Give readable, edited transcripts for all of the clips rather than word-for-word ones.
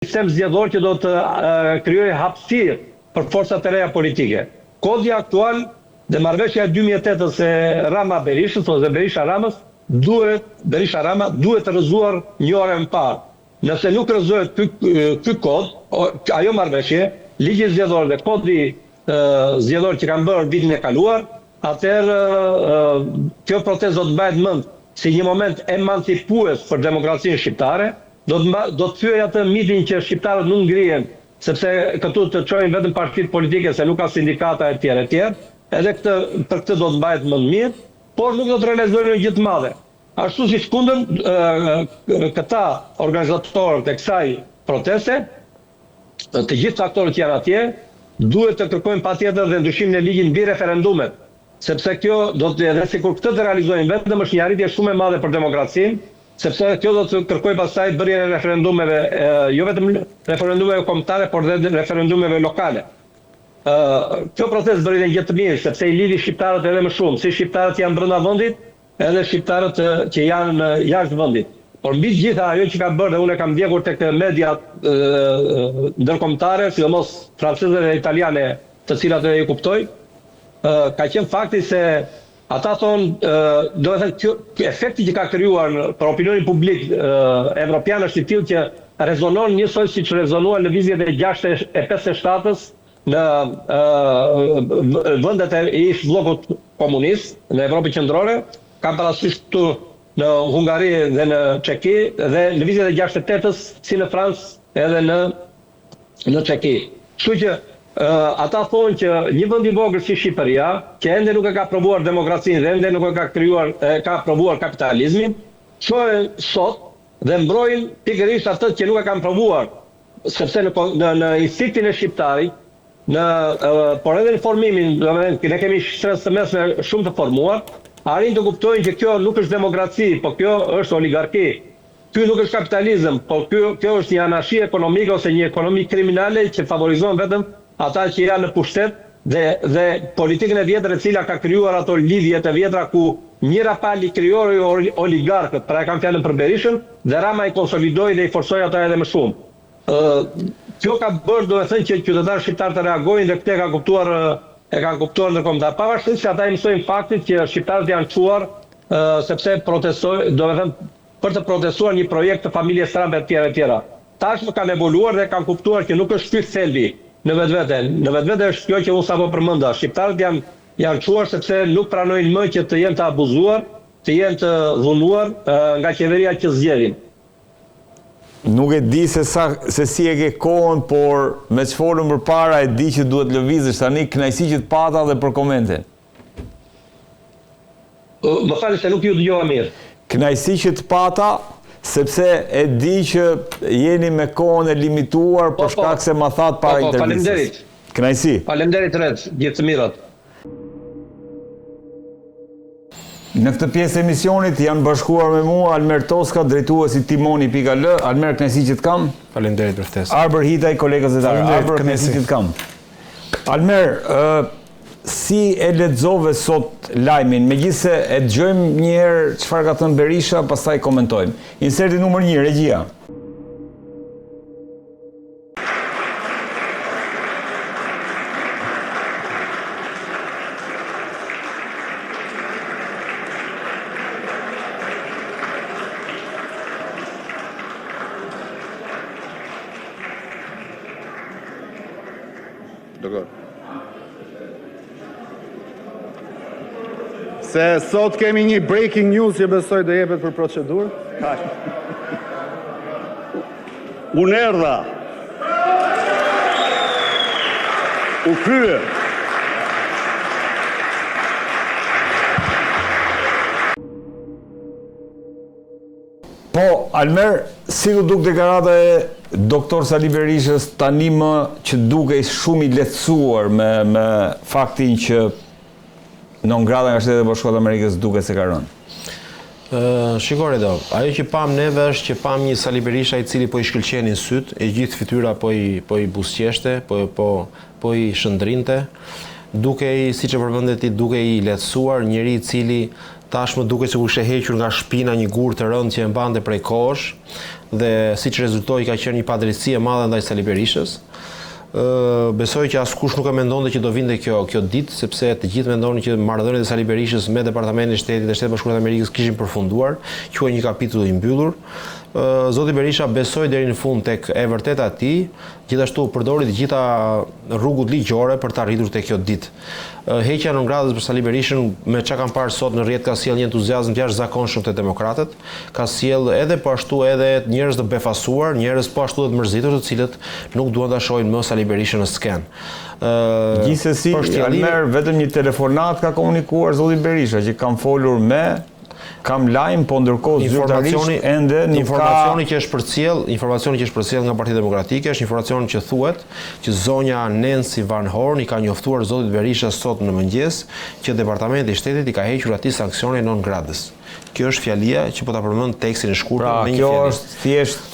Sistem zgjedhor që do të krijojë hapësirë për forcat e reja politike. Kodi aktual dhe marrëveshja e 2008-ës e Rama Berishës ose Berisha Ramës duhet Berisha Rama duhet rrëzuar një orë më parë. Nëse nuk rrëzohet ky ky kod, ajo marrëveshje, ligji zgjedhor dhe kodi zgjedhor që kanë bërë vitin e kaluar, atëherë kjo protestë do të mbahet mend si një moment emancipues për demokracinë shqiptare, Do të mba, do të thyejë atë mitin që shqiptarët nuk ngrihen, sepse këtu të çojnë vetëm partitë politike se nuk ka sindikata etj etj. Edhe këtë, për këtë do të mbahet mend mirë, por nuk do të realizojë ndonjë gjë të madhe. Ashtu siç kundër këta organizatorët e kësaj proteste, të gjithë aktorët që janë atje, duhet të kërkojnë patjetër dhe ndryshimin e ligjit mbi referendumet, sepse kjo do të edhe sikur këtë të realizojnë vetëm është një arritje shumë e madhe për demokracinë, Sepse kjo do të kërkojë pastaj bërjen e referendumeve, jo vetëm referendumeve kombëtare, por dhe referendumeve lokale. Kjo protestë bëri dhe një gjë të mirë, sepse i lidhi shqiptarët edhe më shumë, si shqiptarët që janë brenda vendit, edhe shqiptarët që janë jashtë vendit. Por mbi të gjitha ajo që ka bërë dhe unë e kam ndjekur tek mediat ndërkombëtare, sidomos franceze dhe italiane, të cilat edhe i kuptoj, ka qenë fakti se Ata thonë, domethënë kjo efekti që ka krijuar për opinionin publik evropian është i tillë që rezonon njësoj siç rezonuan lëvizjet e 6 e 57-ës në vendet e ish bllokut komunist në Evropën Qendrore, kam parasysh këtu në Hungari dhe në Çeki dhe lëvizjet e 68-ës si në Francë edhe në në Çeki. Kështu që ata thonë që një vend i vogël si Shqipëria, që ende nuk e ka provuar demokracinë dhe ende nuk e ka krijuar e ka provuar kapitalizmin, çohen sot dhe mbrojnë pikërisht atë që nuk e kanë provuar, sepse në në, në instinktin e shqiptarit, në por edhe në formimin, domethënë ne kemi shtresë të mesme shumë të formuar, arrin të kuptojnë që kjo nuk është demokraci, po kjo është oligarki. Ky nuk është kapitalizëm, por kjo kjo është një anarshi ekonomike ose një ekonomi kriminale që favorizon vetëm ata që janë në pushtet dhe dhe politikën e vjetër e cila ka krijuar ato lidhjet e vjetra ku njëra palë i krijoi oligarkët, pra e kam fjalën për Berishën, dhe Rama i konsolidoi dhe i forcoi ata edhe më shumë. Ë kjo ka bërë domethënë që qytetarët shqiptarë të reagojnë dhe këtë e kanë kuptuar e kanë kuptuar ndërkombëtar. Pavarësisht se ata i mësojnë faktit që shqiptarët janë çuar sepse protestojnë, domethënë për të protestuar një projekt të familjes Trump e tjera e tjera. Tashmë kanë evoluar dhe kanë kuptuar që nuk është ky thelbi në vetvete. Në vetvete është kjo që unë sapo përmenda. Shqiptarët janë janë çuar sepse nuk pranojnë më që të jenë të abuzuar, të jenë të dhunuar nga qeveria që zgjedhin. Nuk e di se sa se si e ke kohën, por me ç'folëm përpara e di që duhet lëvizësh tani, kënaqësi që të pata dhe për komentin. Më falni se nuk ju dëgjova mirë. Kënaqësi që të pata, sepse e di që jeni me kohën e limituar për shkak se ma thatë para intervistës. Faleminderit. Kënaqësi. Faleminderit Rec, gjithë të mirat. Në këtë pjesë të emisionit janë bashkuar me mua Almer Toska, drejtues i Timoni.al. Almer, kënaqësi që të kam. Faleminderit për ftesën. Arbër Hitaj, koleg gazetar. Arbër, kënaqësi që të kam. Almer, Si e lexove sot lajmin, megjithëse e dëgjojmë një herë çfarë ka thënë Berisha, pastaj komentojmë. Inserti numër 1, regjia. Dakor. Se sot kemi një breaking news që besoj do jepet për procedurë. Unë erdha. U krye. Po, Almer, si t'u duk deklarata e doktor Sali Berishës tani më që dukej shumë i lehtësuar me, me faktin që non grata nga Shtetet e Bashkuara të Amerikës duket se ka rënë? Shiko Redo, ajo që pamë neve është që pamë një Sali Berisha i cili po i shkëlqenin sytë, e gjithë fytyra po i po i buzëqeshte, po po po i shndrinte, dukej siç e përmende ti, dukej i lehtësuar, njeri i cili Tashmë dukej sikur kishte hequr nga shpina një gur të rëndë që e mbante prej kohësh. dhe siç rezultoi ka qenë një padrejtësi e madhe ndaj Sali Berishës. Ë besoj që askush nuk e mendonte që do vinte kjo kjo ditë, sepse të gjithë mendonin që marrëdhëniet e Sali Berishës me Departamentin e Shtetit dhe Shtetet e Bashkuara të Amerikës kishin përfunduar, quhej një kapitull i mbyllur. Ë zoti Berisha besoi deri në fund tek e vërteta e tij, gjithashtu përdori të gjitha rrugët ligjore për të arritur te kjo ditë. Heqja e non gratës për Sali Berishën, me ça kam parë sot në rrjet ka sjellë një entuziazëm të jashtëzakonshëm te demokratët, ka sjellë edhe po ashtu edhe njerëz të befasuar, njerëz po ashtu edhe të mërzitur të cilët nuk duan ta shohin më Sali Berishën në skenë. Gjithsesi, Almer, vetëm një telefonatë ka komunikuar zoti Berisha që kam folur me Kam lajm, po ndërkohë zyrtarisht ende nuk ka Informacioni që është përcjell, informacioni që është përcjell nga Partia Demokratike është informacion që thuhet që zonja Nancy Van Horn i ka njoftuar zotit Berisha sot në mëngjes që Departamenti i Shtetit i ka hequr atij sanksionin e non gratës. Kjo është fjalia që po ta përmend tekstin e shkurtër pra, me një fjali. Pra, kjo është thjesht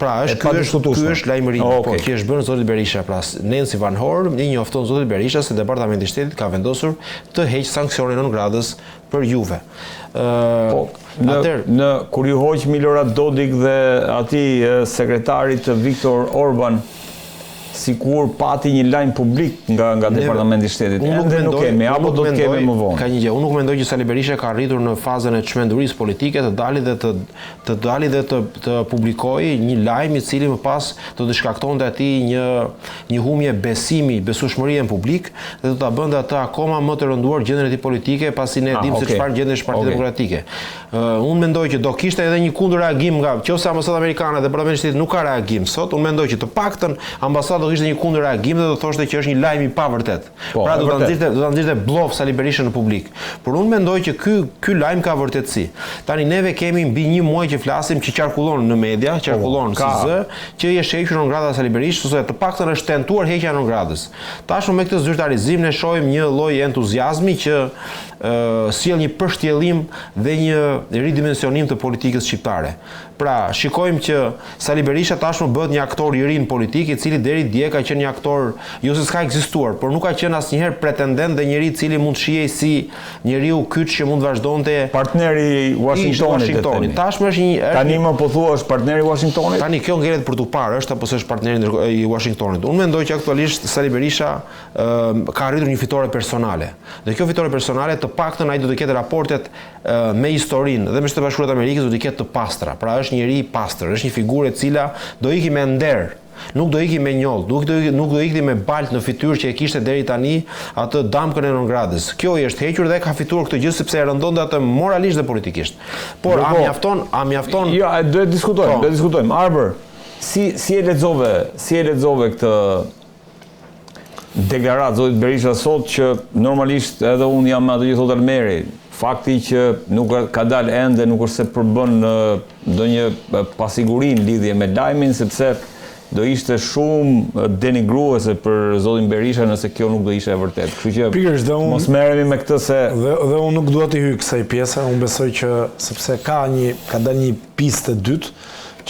Pra, është ky është ky është lajmërimi, oh, okay. po që është bërë zotit Berisha, pra Nancy Van Horn i njofton zotit Berisha se Departamenti i Shtetit ka vendosur të heqë sanksionin e non gratës për juve. Po, në, atëherë, në kur iu hoq Milorad Dodik dhe atij sekretarit të Viktor Orban, sikur pati një lajm publik nga nga Departamenti i Shtetit. Unë nuk mendoj, nuk kemi, apo do të kemi më vonë. Ka një gjë, unë nuk mendoj që Sali Berisha ka arritur në fazën e çmendurisë politike të dali dhe të të dali dhe të të publikojë një lajm i cili më pas do të shkaktonte atij një një humbje besimi, besueshmërie në publik dhe do ta bënte atë akoma më të rënduar gjendjen e tij politike, pasi ne e ah, dimë okay. se çfarë gjendje është Partia okay. Demokratike. Uh, unë mendoj që do kishte edhe një kundërreagim nga, qoftë se ambasada amerikane dhe Departamenti i Shtetit nuk ka reagim sot, unë mendoj që të paktën ambasada do kishte një kundërreagim dhe do thoshte që është një lajm i pavërtetë. Po, pra do ta nxirrte, do ta nxirrte bllof Sali Berishën në publik. Por unë mendoj që ky ky lajm ka vërtetësi. Tani neve kemi mbi një muaj që flasim që qarkullon në media, po, qarkullon si zë, që i është hequr non grata Sali Berishës, ose të paktën është tentuar heqja e non gratës. Tashmë me këtë zyrtarizim ne shohim një lloj entuziazmi që sjell një pështjellim dhe një ridimensionim të politikës shqiptare. Pra, shikojmë që Sali Berisha tashmë bëhet një aktor i ri në politikë, i cili deri dje ka qenë një aktor, jo se s'ka ekzistuar, por nuk ka qenë asnjëherë pretendent dhe njeri i cili mund të shihej si njeriu kyç që mund të vazhdonte partneri i Washingtonit. Washingtonit. Tashmë është një është Tani më po thua është partneri i Washingtonit? Tani kjo ngelet për t'u parë, është apo s'është partneri i Washingtonit. Unë mendoj që aktualisht Sali Berisha ka arritur një fitore personale. Dhe kjo fitore personale të paktën ai do të ketë raportet me historinë dhe me Shtetet e Bashkuara të Amerikës do t'i ketë të pastra. Pra është njeri i pastër, është një figurë e cila do iki me nder, nuk do iki me njollë, nuk do nuk do iki me baltë në fytyrë që e kishte deri tani atë damkën e non gratës. Kjo i është hequr dhe ka fituar këtë gjë sepse e rëndonte atë moralisht dhe politikisht. Por a mjafton, a mjafton? Jo, do e diskutojmë, po. do e diskutojmë. Arbër, si si e lexove, si e lexove këtë deklaratë zotit Berisha sot që normalisht edhe unë jam me atë që thotë Almeri, fakti që nuk ka dalë ende nuk është se përbën ndonjë pasiguri në lidhje me lajmin, sepse do ishte shumë denigruese për zotin Berisha nëse kjo nuk do ishte e vërtetë. Kështu që Pikërisht dhe unë mos merremi me këtë se dhe dhe unë nuk dua t'i hyj kësaj pjese, unë besoj që sepse ka një ka dalë një pistë e dytë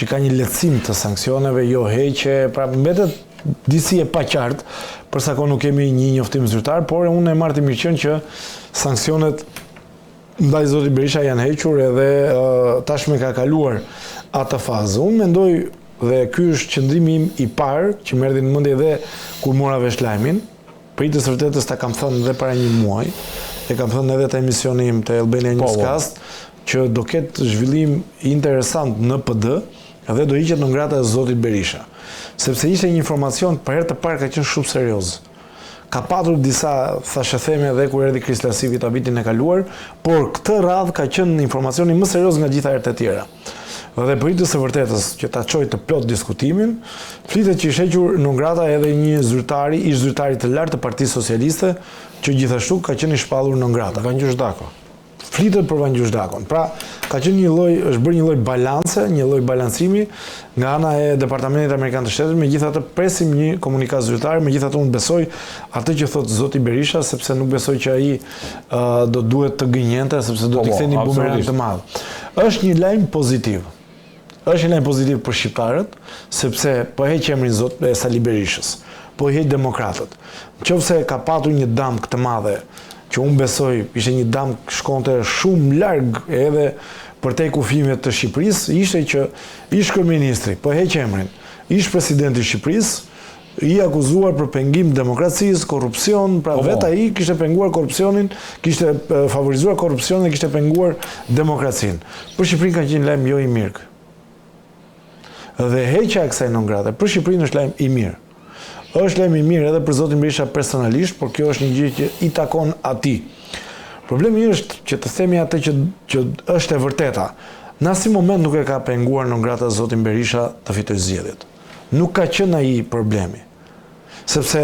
që ka një lehtësim të sanksioneve, jo heqje, pra mbetet disi e paqartë, për sa kohë nuk kemi një njoftim zyrtar, por unë e marr të mirëqenë që sanksionet ndaj zotit Berisha janë hequr edhe tashmë ka kaluar atë fazë. Unë mendoj dhe ky është qëndrimi im i parë që më erdhi në mendje edhe kur mora vesh lajmin, Për hir të së vërtetës ta kam thënë dhe para një muaj, e kam thënë edhe te emisioni im te Albania po, po. Newscast, që do ketë zhvillim interesant në PD dhe do hiqet non grata e zotit Berisha. Sepse ishte një informacion për herë të parë ka qenë shumë serioz. Ka patur disa thashetheme edhe kur erdhi Chris LaCivita vitin e kaluar, por këtë radhë ka qenë informacioni më serioz nga gjitha herët e tjera. Dhe për hir të së vërtetës, që ta çoj të plotë diskutimin, flitet që është hequr non grata edhe një zyrtari, ish zyrtari të lartë të Partisë Socialiste, që gjithashtu ka qenë i shpallur non grata. Vangjush Dako. Flitet për Vangjush Dakon. Pra, ka qenë një lloj, është bërë një lloj balance, një lloj balancimi nga ana e Departamentit Amerikan të Shtetit, megjithatë presim një komunikatë zyrtare, megjithatë unë besoj atë që thotë zoti Berisha, sepse nuk besoj që ai do duhet të gënjente sepse do po, t'i po, kthejë një bumerang të madh. Është një lajm pozitiv. Është një lajm pozitiv për shqiptarët, sepse po heq emrin zot e Sali Berishës, po heq demokratët. Në qoftë se ka patur një damkë të madhe, që unë besoj ishte një damkë shkonte shumë larg edhe përtej kufijve të Shqipërisë, ishte që ish kryeministri, po heq emrin, ish presidenti i Shqipërisë, i akuzuar për pengim të demokracisë, korrupsion, pra po, po. vetë ai kishte penguar korrupsionin, kishte favorizuar korrupsionin dhe kishte penguar demokracinë. Për Shqipërinë ka qenë lajm jo i mirë ky. Dhe heqja e kësaj non grate për Shqipërinë është lajm i mirë. Është lajm i mirë edhe për zotin Berisha personalisht, por kjo është një gjë që i takon atij. Problemi është që të themi atë që që është e vërteta. Në asnjë moment nuk e ka penguar non grata zotin Berisha të fitojë zgjedhjet. Nuk ka qenë ai problemi. Sepse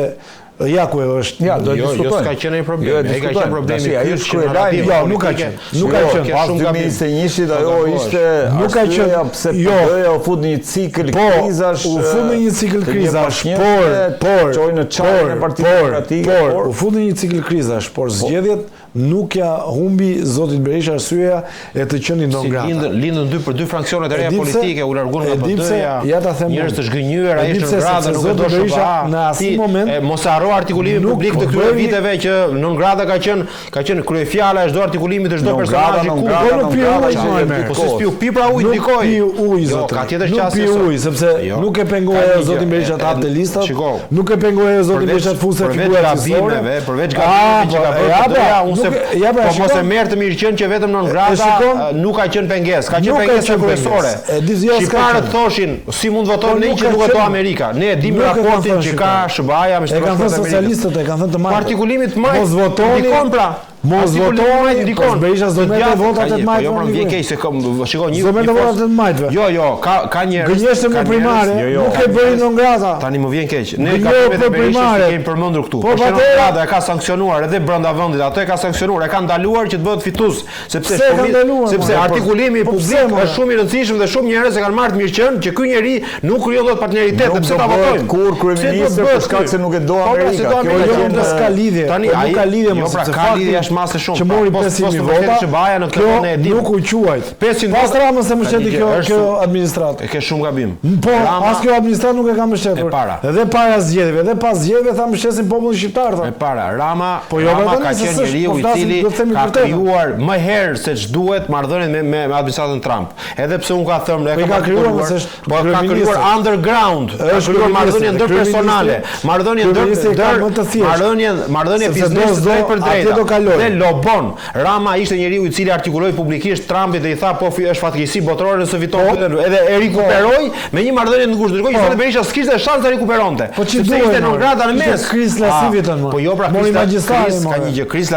ja ku është. Ja, do të jo, jo, s'ka qenë ai problem. Jo, ai ka qenë problemi. Ai është kryelajmi. Jo, nuk ka qenë. Nuk ka jo, qenë. Pas 2021-shit ajo ishte nuk ka qenë pse jo. PD-ja u fut në një cikël po, krizash. U fut në një cikël krizash, por por çoi në çarjen e Partisë Demokratike, por u fut në një cikël krizash, por po. zgjedhjet Nuk ja humbi zotit Berisha arsyeja e të qenit non grata. Si lindën, lindën dy për dy fraksionet e reja politike, u larguan nga PD-ja. Ja ta them. Njerëz të zhgënjyer, ai është non grata, nuk e do SHBA. Në asnjë moment e, mos e harro artikulimin publik të këtyre viteve që non grata ka qenë ka qenë kryefjala e çdo artikulimi të çdo personazhi ku po nuk pi ujë. Po si s'piu pi pra ujë ndikoi. Nuk piu ujë jo, zotëri. Ka tjetër qasje. Nuk piu ujë sepse jo. nuk e pengoi zotin Berisha të hapte listat. Nuk e pengoi zotin Berisha të fuste figurat cilësore. Përveç gabimeve që ka bërë ja, PD-ja, unë se ja, pra, po mos e merr të mirëqenë që vetëm non grata nuk ka qenë pengesë, ka qenë pengesa kryesore. Shqiptarët thoshin, si mund votojmë po ne që nuk e do Amerika. Ne e dimë raportin që ka SHBA-ja me Shtetet e Bashkuara. E kanë thënë socialistët, e kanë thënë të majtët. Artikulimi të majtë. Mos votoni. Ndikon pra. Mos votoni, ndikon. Po Berisha s'do merrte votat e të majtëve. Po jo, pra vjen keq se kam, shiko një. S'do merrte votat e të majtëve. Jo, jo, ka ka njerëz. Gënjeshtër në primare, jo, jo, nuk e bëri non grata. Tani më vjen keq. Ne gabimet e Berishës i kemi përmendur këtu. Po, po non grata e ka sanksionuar edhe brenda vendit, atë e ka sanksionuar, e ka ndaluar që të bëhet fitues, sepse sepse artikulimi po publik është shumë i rëndësishëm dhe shumë njerëz e kanë marrë të mirëqenë që ky njeri nuk krijon dot partneritet, pse ta votojmë. Kurrë kryeministër për shkak se nuk e do po, pra, Amerika. Kjo jo, jo, s'ka lidhje. Tani po, nuk ka lidhje jo, pra, ka lidhje jashtë mase shumë. Që mori 500.000 vota. SHBA-ja në këtë ne e dimë. Nuk u quajt. 500 Pas Ramës e mbështeti kjo kjo administratë. E ke shumë gabim. Po, as kjo administratë nuk e ka mbështetur. E para. Dhe para zgjedhjeve, dhe pas zgjedhjeve tha mbështesim popullin shqiptar tha. E para, Rama, po jo, Rama ka qenë njeriu po i cili ka krijuar më herë se ç'duhet marrëdhëniet me me administratën Trump. Edhe pse unë ka thënë, e po ka krijuar nëse është po ka krijuar underground, ka krijuar marrëdhënie ndërpersonale, marrëdhënie ndër ndër marrëdhënie marrëdhënie biznesi drejtpërdrejt. Dhe lobon. Rama ishte njeriu i cili artikuloi publikisht Trumpit dhe i tha po është fatkeqësi botërore nëse fiton po, Biden edhe e rikuperoi po. me një marrëdhënie të ngushtë. Ndërkohë që po. Berisha s'kishte shans ta rikuperonte. Po sepse ishte non grata në mes. Chris LaCivita më. Po jo pra Chris Chris ka një gjë Chris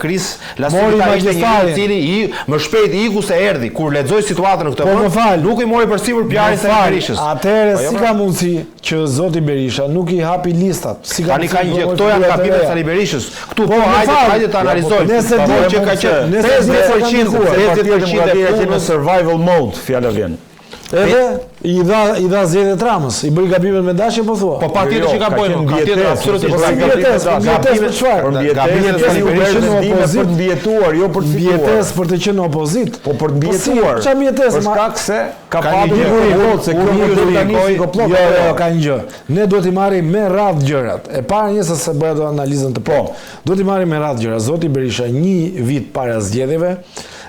Chris LaCivita ishte njeriu i cili i më shpejt iku se erdhi kur lexoi situatën në këtë po, vend. Nuk i mori përsipër PR-in së Berishës. Atëherë jo, si pra. ka mundësi që zoti Berisha nuk i hapi listat? Si ka Tani ka një gjë, këto janë gabimet e Sali Berishës. Këtu po, hajde, hajde të analizojmë. Nëse po, që ka qenë 50% 50% e punës në survival mode, fjala vjen. Edhe i dha i dha zgjedhjet Ramës, i bëri gabimet me dashje po thua. Po patjetër jo, që gaboi, ka tjetër absolutisht. Po si mbijetesë, po mbijetesë për çfarë? Për mbijetesë u bërë në opozitë për të mbijetuar, jo për të fituar. Mbijetesë për të qenë në opozitë. Po për të po mbijetuar. Çfarë mbijetesë? Për shkak se ka patur një votë se kjo model tani si komplot. Jo, jo, ka një gjë. Ne duhet t'i marrim me radhë gjërat. E para një se se bëja do analizën të po. Duhet t'i marrim me radhë gjërat. Zoti Berisha një vit para zgjedhjeve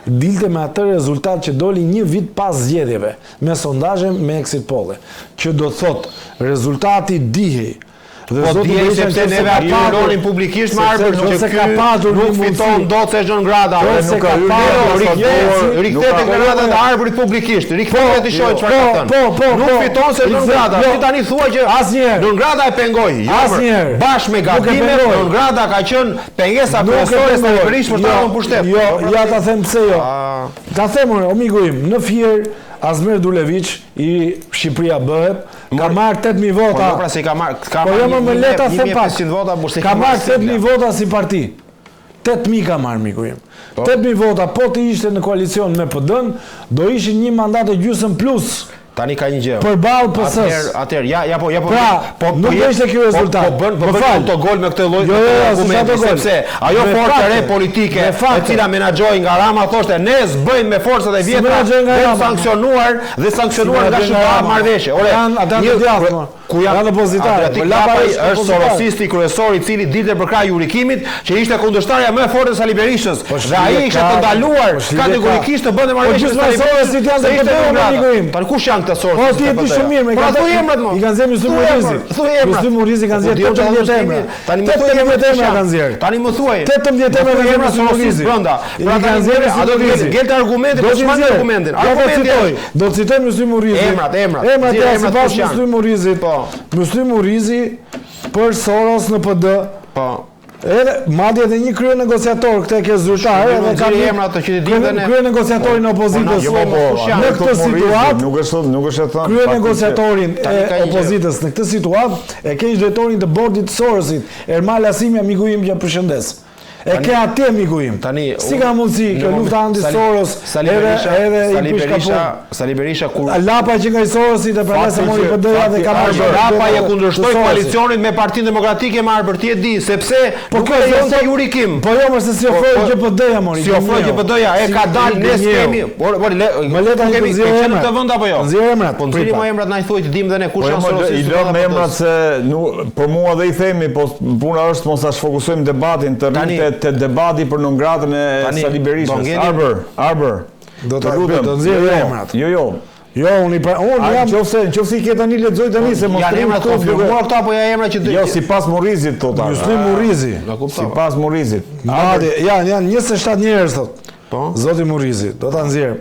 dilte me atë rezultat që doli një vit pas zgjedhjeve, me sondazhe, me exit poll-e, që do të thotë rezultati dihej. Dhe po zoti Berisha sepse neve artikulonim publikisht me Arbër që ky ka patur nuk fiton dot se është non grata. Po se ka patur rikthe deklaratat e Arbërit publikisht, rikthe po, të shohë çfarë ka thënë. Po, po, nuk po. fiton se është non grata. Ti tani thua që asnjëherë non grata e pengoi. Jo, asnjëherë. Bashkë me gabime non grata ka qenë Pengesa kryesore e Berishës për të ardhur në pushtet. Jo, ja ta them pse jo. Ta them unë, o miku im, në Fier Azmer Duleviç i Shqipëria bëhet, ka marrë 8000 vota. Po jo pra se i ka marrë, ka po jo, marrë më le ta them pak. vota, por se ka marrë 8000 vota si parti. 8000 ka marrë miku im. 8000 po. vota, po të ishte në koalicion me PD-n, do ishin një mandat e gjysmë plus. Tani ka një gjë. Përballë PS-së. Atëherë, atëherë, ja, ja po, ja po. Pra, po, nuk do ishte ky rezultat. Po, po bën, po bën autogol me këtë lloj jo, jo, jo, argumenti, sepse ajo forcë e re politike, e cila menaxhohej nga Rama thoshte ne s'bëjmë me forcat e vjetra, dhe sanksionuar dhe sanksionuar nga SHBA marrëveshje. Ore, ata të djathtë. Ku janë Janë opozitarë. Adriatik Po Lapaj Lapaj është është opozitar. sorosisti kryesor i cili dilte përkrah Juri Kimit, që ishte kundërshtarja më e fortë e Sali Berishës. Po Dhe ai ishte të ndaluar po shlyje ka. kategorikisht të bënte Po marrëveshje me gjysma Sali e Berishën. Sorosit janë se të ishte PD-ja, non grata. miku im. Tani kush janë këta Po Sorosit? ti e di shumë mirë, me Po ka thuaj emrat mo. I kanë nxjerrë Myslim Thuaj Murrizi. emrat, Thuaj emrat. Myslim Murrizi kanë Po, nxjerrë di unë çfarë 18 Muslimi. emra. Tani më thuaj 18 emrat kush emra janë. kanë nxjerrë. Tani më thuaj. 18 emra Më thuaj kanë emrat nxjerrë Sorosit Murrizi. brenda. I Pra kanë tani nxjerrë a do të Murrizi. ngel të argumenti, Do po t'i çfarë nxjerr. argumentin? Ja do Argumenti citoj, është do citoj Myslim Murrizi. Emrat, emrat. Emrat Nxjerr janë emrat sipas kush janë. Myslim Murrizit. Po. Myslim Murrizi për Soros në PD. Po. Edhe madje edhe një krye negociator këtë e ke zyrtar Shumë edhe mirë, ka nxjerr emrat që t'i dimë dhe ne. Krye negociatorin e opozitës. Po, po, kush janë? Në këtë situatë nuk është nuk është e thënë. Krye negociatorin Tani e ka një gjë. opozitës në këtë situatë e ke ish drejtorin të bordit të Sorosit, Ermal Asimi, amiku im që përshëndes. E ke atje miku im. Tani si ka mundësi në kjo moment- lufta anti Sali- Soros Sali edhe Berisha, edhe i Sali prish ka Berisha, punë. Sali Berisha kur Lapa që nga i Sorosit e prandaj se Fakti mori që- PD-ja dhe fakti ka marrë Arbër, Lapa e të kundërshtoi Sorosit. koalicionin me Partinë Demokratike me Arbër, ti e di, sepse Po nuk kjo e lejonte se- Juri Kim. Po jo, mos se si ofroi Po, po, GPD-ja mori. Si ofroi gënjeu. GPD-ja, e Si ka dalë ne gënjeu. s'kemi. Por por le Më le tani kemi të nxjerr ke qenë në emrat. këtë vend apo jo? Nxjerr emrat, Po nxjerrim pripa. mo emrat na i thuaj të dim dhe ne kush Po jo, janë mo, Sorosit. i lëm emrat se nuk për mua dhe i themi, po puna është mos ta shfokusojmë debatin, të Tani- rrim te, te debati për non gratën e Tani, Sali do Berishës. ngelim- Arbër, Arbër. Do ta të lutem. do nxjerr Jo, jo, emrat. Jo, jo. Jo, unë i pra, unë A jam nëse nëse i ke tani lexoj tani se mos Janë rrim emrat këtu, duke- konfirmuar këto apo janë emra që Jo, sipas Murrizit thotë. Arbër. Myslim Murrizi. Na kuptova. Sipas Murrizit. Madje, janë janë 27 njerëz thot. Po. Zoti Murrizi, do ta nxjerr.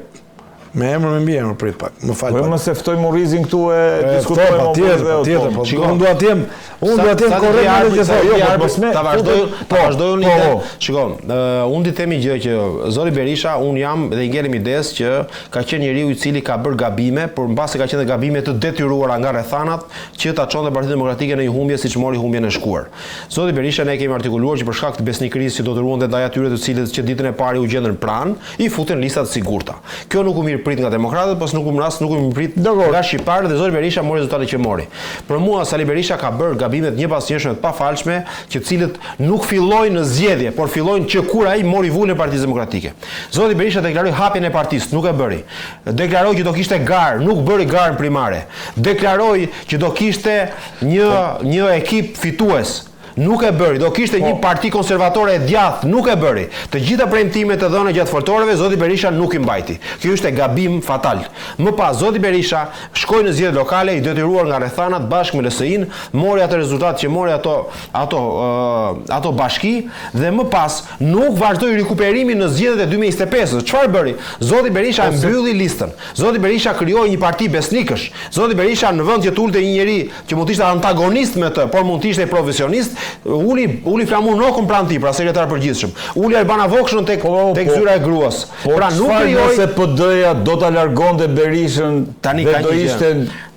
Me emër me mbiemër prit pak. Më fal Po pak. mos e ftoj Murrizin këtu e E, diskutojmë po, patjetër, patjetër, po unë dua të jem, unë dua të jem korrekt me atë që sa thot. jo, po, mos me- ta vazhdoj, ta po, vazhdoj unë po, ide. po. Shiko, ë, unë di themi gjë që Zoti Berisha, unë jam dhe i ngelem idesë që ka qenë njeriu i cili ka bërë gabime, por mbase ka qenë dhe gabime të detyruara nga rrethanat që ta çonte Partinë Demokratike në një humbje siç mori humbjen e shkuar. Zoti Berisha ne kemi artikuluar që për shkak të besnikërisë që do të ruante ndaj atyre të cilët që ditën e parë u gjendën pranë, i futën lista të sigurta. Kjo nuk u mirëprit nga demokratët, pas nuk u mras, nuk u mirëprit nga shqiptarët dhe Zoti Berisha mori rezultatin që mori. Për mua Sali Berisha ka bërë gabime të njëpasnjëshme të pafalshme, që të cilët nuk fillojnë në zgjedhje, por fillojnë që kur ai mori vulën e Partisë Demokratike. Zoti Berisha deklaroi hapjen e partisë, nuk e bëri. Deklaroi që do kishte garë, nuk bëri garën primare. Deklaroi që do kishte një një ekip fitues. Nuk e bëri, do kishte një parti konservatore e djathtë, nuk e bëri. Të gjitha premtimet e dhëna gjatë foltoreve, zoti Berisha nuk i mbajti. Kjo ishte gabim fatal. Më pas zoti Berisha shkoi në zgjedhjet lokale i detyruar nga rrethanat bashkë me LSI-n, mori atë rezultat që mori ato ato ë, ato bashki dhe më pas nuk vazhdoi rikuperimin në zgjedhjet e 2025-ës. Çfarë bëri? Zoti Berisha e mbylli listën. Zoti Berisha krijoi një parti besnikësh. Zoti Berisha në vend që të ulte një njeri që mund të ishte antagonist me të, por mund të ishte profesionist, uli uli Flamur Nokun pranë tij, pra sekretar përgjithshëm. Uli Albana Vokshën tek Po, tek po. zyra e gruas. Po pra nuk çfarë krijoi nëse PD-ja do ta largonte Berishën Tani dhe ka do një gjë. ishte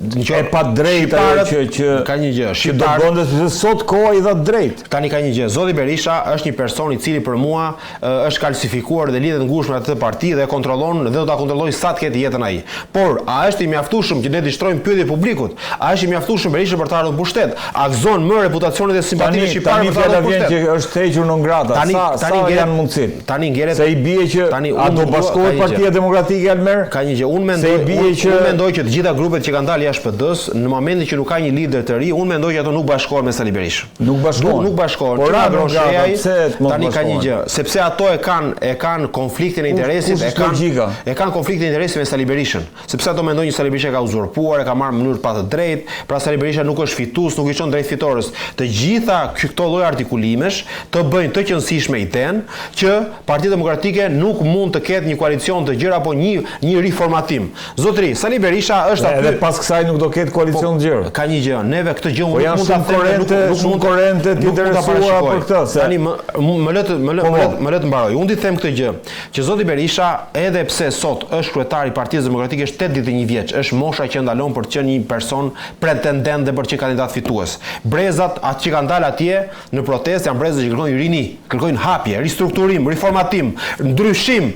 Në e padrejtë ajo shqiptarët- që që ka një gjë, që do shqiptarët- bënte sepse sot koha i dha drejt. Tani ka një gjë, Zoti Berisha është një person i cili për mua ë, është kalsifikuar dhe lidhet ngushtë me atë parti dhe e kontrollon dhe do ta kontrollojë sa të ketë jetën ai. Por a është i mjaftueshëm që ne të shtrojmë pyetje publikut? A është i mjaftueshëm Berisha për të ardhur në pushtet? A gëzon më reputacionin dhe simpatinë Tani e shqiptarëve tani për të ardhur fjala në vjen pushtet? që është hequr non grata. Tani- Sa tani sa ngelet- janë mundësitë? tani ngelet- se i bie që tani a unë do nuk dua- ka bashkohet një gjë. Partia Demokratike Almer? Ka një gjë, unë mendoj, Se i bie unë, që unë mendoj që të gjitha grupet që kanë dalë jashtë PD-s, në momentin që nuk ka një lider të ri, unë mendoj që ato nuk bashkohen me Sali Berishën. Nuk bashkohen. Nuk, nuk bashkohen. Por Që nga ra non Agron grata, Shehaj, pse të mos Tani ka një bashkohen? gjë, sepse ato e kanë e kanë konfliktin e interesit, kush e është kanë logjika? e kanë konfliktin e interesit me Sali Berishën, sepse ato mendojnë që Sali Berisha ka uzurpuar, e ka marrë në mënyrë pa të drejtë, pra Sali Berisha nuk është fitues, nuk i çon drejt fitores. Të gjitha ky- këto lloj artikulimesh të bëjnë të qenësishme idenë që Partia Demokratike nuk mund të ketë një koalicion të gjerë apo një një riformatim. Zotri, Sali Berisha është aty Edhe pas kësaj nuk do ketë koalicion të gjerë. Ka një gjë, neve këtë gjë Po unë nuk janë mund ta shumë them, dhe nuk- korrente, nuk shumë mund ta- korrente të nuk mund ta interesuara parashikoj. për këtë, se- Tani më më lë të më lë Po, më lë po. më lë të mbaroj. Unë di them këtë gjë, që zoti Berisha edhe pse sot është kryetari i Partisë Demokratike është 81 vjeç, është mosha që ndalon për të qenë një person pretendent dhe për të qenë kandidat fitues. Brezat atë që kanë dalë atje në protestë janë brezat që kërkojnë rini, kërkojnë hapje, ristrukturim, riformatim, ndryshim.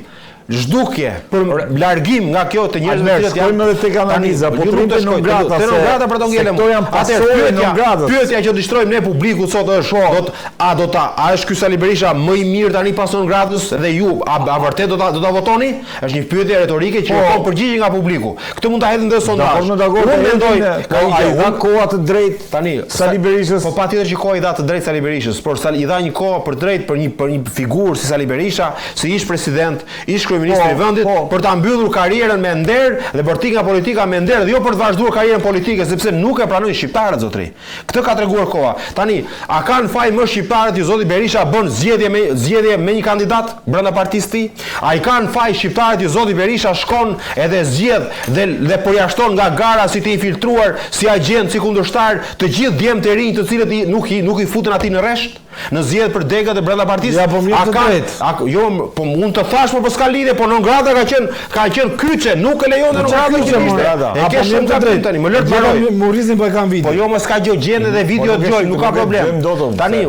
zhdukje, për largim nga kjo të njerëzve të cilët janë. Shkojmë edhe tek analiza, po të te non grata se non grata për të ngelem. Këto janë pasojë e non gratës. Pyetja që do të shtrojmë ne publikut sot është, po. do të a do ta a është ky Sali Berisha më i mirë tani pas non gratës dhe ju a, a vërtet do ta do ta votoni? Është një pyetje retorike që po. kërkon përgjigje nga publiku. Këtë mund ta hedhim dhe sondazh. Dakord, dakord. Unë mendoj, ka një gjë, dha koha të drejtë tani Sali Berishës. Po patjetër që koha i dha të drejtë Sali Berishës, por Sali i dha një kohë për drejtë për një për një figurë si Sali Berisha, si ish president, ish kryeministër i po, vendit, po. për ta mbyllur karrierën me nder dhe për të nga politika me nder dhe jo për të vazhduar karrierën politike, sepse nuk e pranojnë shqiptarët zotri. Këtë ka treguar koha. Tani, a kanë faj më shqiptarët që zoti Berisha bën zgjedhje me zgjedhje me një kandidat brenda partisë tij? A i kanë faj shqiptarët që zoti Berisha shkon edhe zgjedh dhe dhe përjashton nga gara si të infiltruar, si agjent, si kundërshtar të gjithë djemtë e rinj të cilët i nuk i nuk i futën atij në rresht? Në zgjedhjet për degët e brenda partisë? Ja, po mirë të drejtë. A, jo, po mund të thash, po po s'ka lidhje, po non grata ka qenë, ka qenë kyçe, nuk e lejon non grata që ishte. E ke po shumë të drejtë tani, më lër të mbaroj. Murizin po e kam video. Po jo, mos ka gjë, gjen edhe video po, dëgjoj, nuk ka problem. Tani,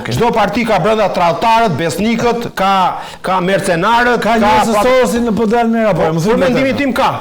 çdo parti ka brenda tradhtarët, besnikët, ka ka mercenarët, ka njerëz të Sorosit në PD Almera, po, po për mendimin tim ka.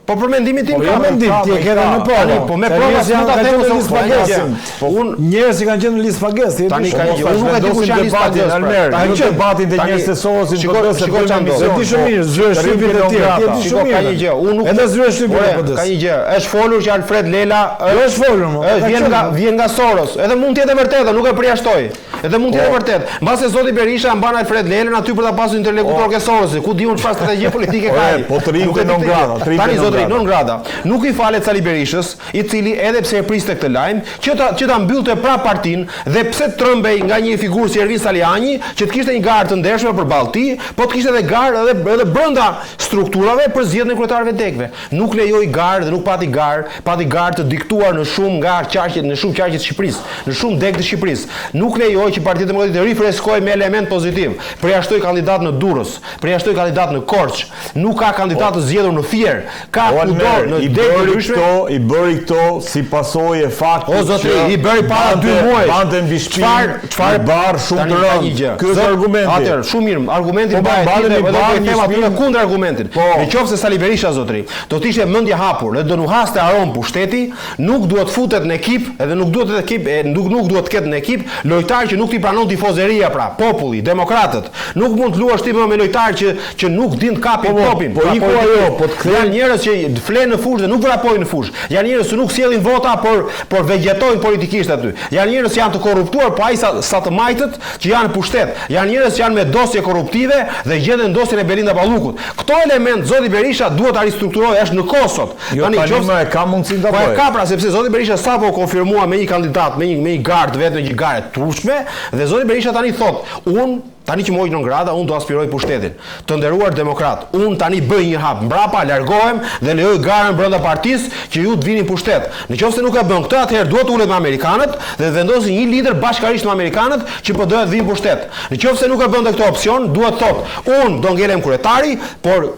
Po për mendimin tim po, ka. Po mendim, ti e ke edhe në po. Po me prova s'mund ta them se listë pagesë. Po un njerëz që kanë qenë në listë pagesë, ti tani ka një unë nuk e di kush janë listë pagesë. Almer, tani debatin te njerëz të Sorosit në PD se shiko çfarë ndodh. E di shumë mirë, zyra shtypit e tjerë, ti e di shumë mirë. Ka një gjë, unë nuk edhe zyra shtypit e PD. Ka një gjë, është folur që Alfred Lela është folur, më. Është vjen nga vjen nga Soros, edhe mund të jetë e vërtetë, nuk e përjashtoj. Edhe mund të jetë e po. vërtetë. Mbase zoti Berisha mban Alfred Lelën aty për ta pasur interlokutor po. ke Sorosi. Ku di unë çfarë strategjie politike ka ai. Po të rrimë non grata, të Tani zotri non grata. Nuk i falet Sali Berishës, i cili edhe pse e priste këtë lajm, që ta që ta mbyllte prapë partinë dhe pse trembej nga një figurë si Ervin Salianji, që të kishte një garë të ndershme përballë tij, po të kishte edhe garë edhe edhe brenda strukturave për zgjedhjen e kryetarëve të degëve. Nuk lejoi garë dhe nuk pati garë, pati garë të diktuar në shumë nga qarqet, në shumë qarqe të Shqipërisë, në shumë degë të Shqipërisë. Nuk lejoi që Partia Demokratike të rifreskohej me elementë pozitivë. Përjashtoi kandidatë në Durrës, përjashtoi kandidatë në Korçë, nuk ka kandidatë të zgjedhur në Fier, ka kudo në degë të ndryshme. I bëri këto si pasojë e faktit që O zotëri, i bëri para dy muajsh. Mbante mbi shpinë një barrë shumë të rëndë. Ky është argumenti. Atëherë, shumë mirë, argumenti po, mbahet ti dhe po i them atyre kundër argumentin. Po. Në qoftë se Sali Berisha zotëri, do të ishte mendje hapur dhe do nuhaste aromë pushteti, nuk duhet futet në ekip, edhe nuk duhet të ekip, e, nuk nuk duhet të ketë në ekip lojtarë që nuk t'i pranon tifozeria pra, populli, demokratët. Nuk mund të luash ti më me lojtarë që që nuk din të kapin po, po, topin. Po, pra, iku ajo, po të kthejnë. Janë njerëz që flenë në fushë dhe nuk vrapojnë në fushë. Janë njerëz që nuk sjellin vota, por por vegjetojnë politikisht aty. Janë njerëz që janë të korruptuar po aq sa sa të majtët që janë në pushtet. Janë njerëz që janë me dosje korruptive dhe gjenden në dosjen e Belinda Ballukut. Këto elementë zoti Berisha duhet ta ristrukturojë, është në kohë sot. Jo, tani tani më e ka mundësinë ta bëjë. Po e ka pra, sepse zoti Berisha sapo u konfirmua me një kandidat, me një me një garë të vetme, një garë e turpshme dhe zoti Berisha tani thotë, unë Tani që m'u hoq non grata, unë do aspiroj pushtetin. Të nderuar demokratë, unë tani bëj një hap mbrapa, largohem dhe lejoj garën brenda partisë që ju të vini në pushtet. Në qoftë se nuk e bën këtë, atëherë duhet të ulet me amerikanët dhe të vendosi një lider bashkarisht me amerikanët që PD-ja të vijë në pushtet. Në qoftë se nuk e bën dhe këtë opsion, duhet të thotë, unë do ngelem kryetari, por.